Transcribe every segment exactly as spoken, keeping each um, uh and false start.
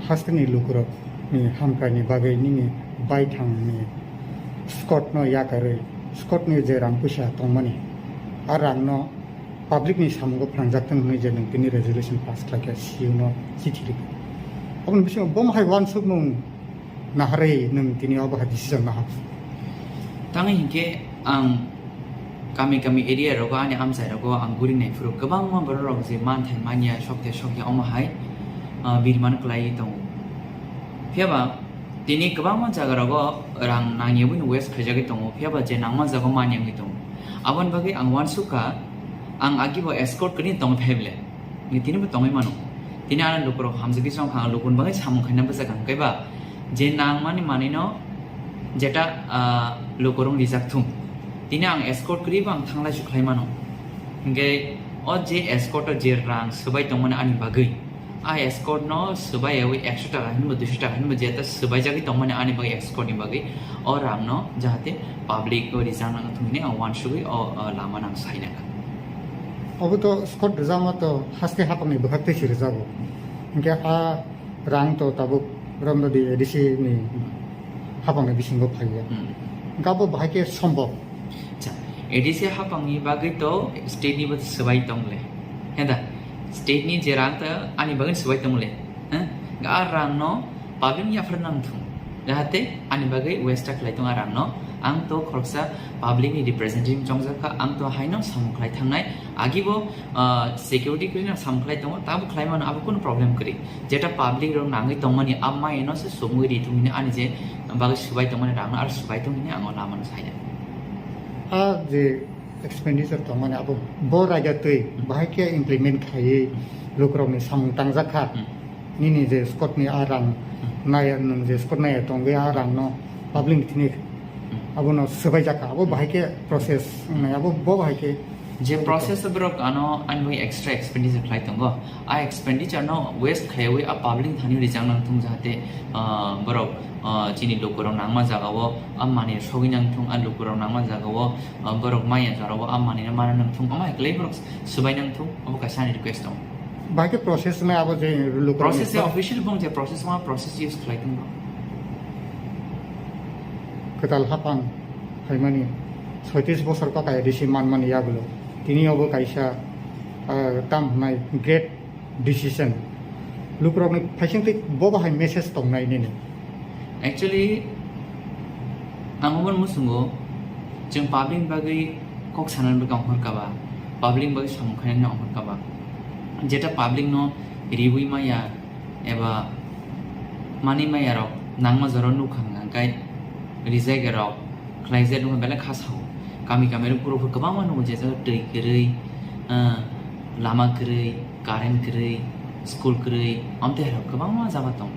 Hasteni lukurokni hamkraini bagwi nini baithangni Scott no yakarwi, Scott ni je rang puisa tongmani, a rang no public ni samungo phnangjakthung hwnwi je nwng tini resolution pass khlaikha, C E O no chithi rikha. Aboni bisingo bomo hai uansukmung naharwi nwng tini obo hai decision naha? Tangwi hinkhe ang kami kami area rogo, ani amchai rogo ang guri naiphuru kwbangma borok rok je manthai manya, sokte sokya omo hai, ah, birman kwlaiwi tongo. Phiyaba tini kwbangma jaga rogo rang nangya wngwi waste khaijagwi tongo, phiyaba je nangma jaga manya wngwi tongo. Aboni bagwi ang uansukha, ang agibo escort kwrwi tongwi phai ble. Ni tini bo tongwi mano. Tini ano lukurok hamjagwi chong kha, ang lukuni bagwi samung khaina bwsakha, hwnkhe ba je nangmani manwino jeta, ah, lukurok rijak thung. Tini ang escort kwrwi bo ang thanglai su khlai mano. Hwnkhe o je escort o je rang swbai tongmani ani bagwi, a escort no swbai yawi ekso taka hinba duiso taka hinba jeta swbai jagwi tongmani ani bagwi escort ni bagwi o rang no jahate public o rijak nang thung hwnwi ang uansugwi o, o lama nang sai nang kha. Obo to Scott rijama to haste hapangni bwkhak twi se rijago. Hwnkhe a rang to tabuk Ramdodi A D C ni hapangni bisingo phaiya. Hmm. Hwnkhe abo bahai khe sombok. Acha, A D C hapangni bagwi to state ni bo swbai tong le. He da? State ni je rang to ani bagwi swbai tong le. He? A rang no public ni yaphar nang thung. Jahate ani bagwi waste ta khlai tong a rang no. Ang to khoroksa public ni representative chongjak kha, ang to haino samung khlai thangnai. Agibo, ah, security kwrwi no samung khlai tongo, tabo khlai mano, abo kunu problem kwrwi. Jeta public rok nangwi tongmani, a maino se sumui ri thung hini ani je bagwi swbai tongmani rang no, aro swbai tong hini ang o lama no sai ya. A je expenditure tongmani abo bo raida twi bahai khe implement khaiwi lukurokni samung tangjak kha. Hmm. Nini je Scott ni a rang Hmm. naya, nwng je Scott naya tongwi a rang no public ni thini Hmm. abono swbai jak kha. Abo bahai khe process wngnai, abo bo bahai khe Je process o borok ano ani bagwi extra expenditure khlai tongo, a expenditure no waste khaiwi a public ni thani rijak nang thung jahate, ah, borok, ah, chini lukurok nangma jaga o a mani sogwi nang thung, a lukurok nangma jaga o, ah, borok maya jora o a mani no mana nang thung, omo hai kwlai borok swbai nang thung, obo kaisa ani request tongo. Bahai khe process wngnai abo je lukurok Process ni se official bong je process ma process use khlai tongo. Kwtal hapang phaimani soitris bosor kok A D C manmani yagulo tini obo kaisa, ah, tam hwnai great decision. Lukurokni phaisingtwi bo bahai message tongnai nini? Actually, ang obono muchungo, chwng public ni bagwi kok sanani bagwi ongkhor kaba, public ni bagwi samung khainani ongkhor kaba. Jeta public no riwi maya, eba manwi maya rok nangma jora nukha hwnka hwnkhe rijak rok khlaijak nukha belai kha sao. Kami kami rok puro puro kwbangma nugo je jaga twi kwrwi, ah, lama kwrwi, current kwrwi, school kwrwi, amtwi hai rok kwbangma jaga tongo.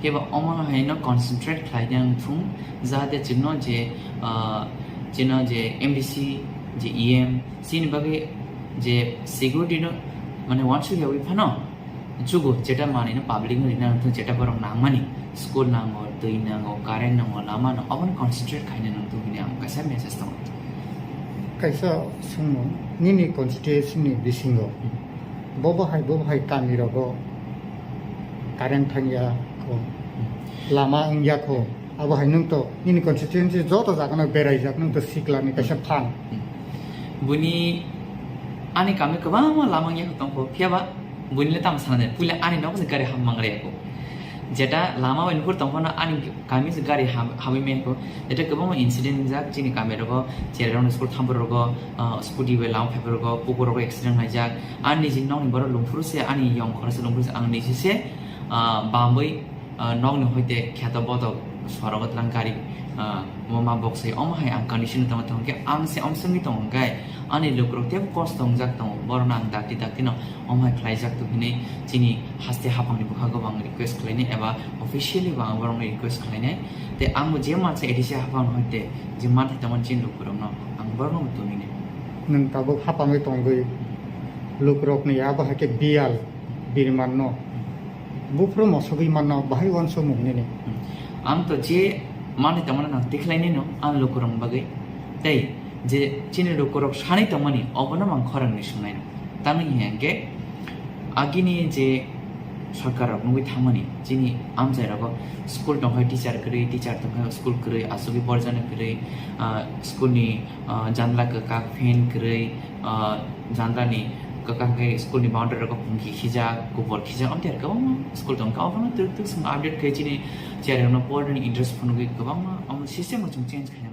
Kebo omo no hai no concentrate khlai nang thung jahate chwngno je, ah, chwngno je M D C, je E M, chini bagwi je security no mane wansuk yawi phano, Jugo, jeta manwino public no rina nangthung, jeta borok nangmani, school nango, twi nango, current nango, lama nango, obono concentrate khaina nangthung hwnwi ang kaisa message tongo. Kaisa swngmung, nini constituency ni bisingo Hmm. bobo hai, bobo hai kami rogo current thangya kho, Hmm. lama wngya kho, abo hai nwng to nini constituency joto jaga no beraijak, nwng to sikla ni kaisa Hmm. phan. Hmm. Buini ani kami kwbangma lama wngya kho tongkho, phiyaba Buini le tamo sana de, puila ani nogo se gari ham mangraya kho. Jeta lama bai nukhur tongphano ani kami se gari ham-, hamwi maya kho. Jeta kwbangma incident wngjak chini kami rogo, cherai rokni school thampra rogo, ah, scooty bai lama phaiphai rogo, kukur rogo accident khlaijak. Ani niji nokni borok lungphuru se, ani yong khoro se lungphuru se, ang niji se, ah, bamwi ah, nokni hoite kheto botok sorogo twlang gari, ah, omo ma boksai omo hai ang condition tongo, tongkhe ang se omsongwi tongo hwnkhe ani lukurok teibo kosto wngjak tongo, borokno ang dakti dakti no omo hai khlaijak tong hinwi chini haste haphangni bwkhago ang request khlainai eba officially bo ang borokno request khlainai. Tei ang bo je mansa A D C haphang hoite je manthai tongmani chini lukurokno ang borokno bo tubinai. Nwng tabuk haphangwi tongwi lukurokni abo hai khe biyal birmanno. Buphuru mosogwi manna bahai uansukmung nini. Hmm. Ang to je manwi tongmani nang tikhlainai no ang lukurokni bagwi. Tei je chini lukurok sanwi tongmani obono ang khorangni swngnai no. Tamni hiya hwnkhe agini je Sorkar rok nugwi thangmani chini amchai rogo school tongkha teacher kwrwi, teacher tongkha school kwrwi, asugwi borjana kwrwi, ah, school ni, ah, janla kwkak, fan kwrwi, ah, janla ni kwkak khe school ni boundary rogo phungki khijak, kubor khijak, amtwi kwbangma school tongkha. Obono twk twk swng update khe chini chair rokno porni interest phunugwi kwbangma omo system rok chwng change khainai.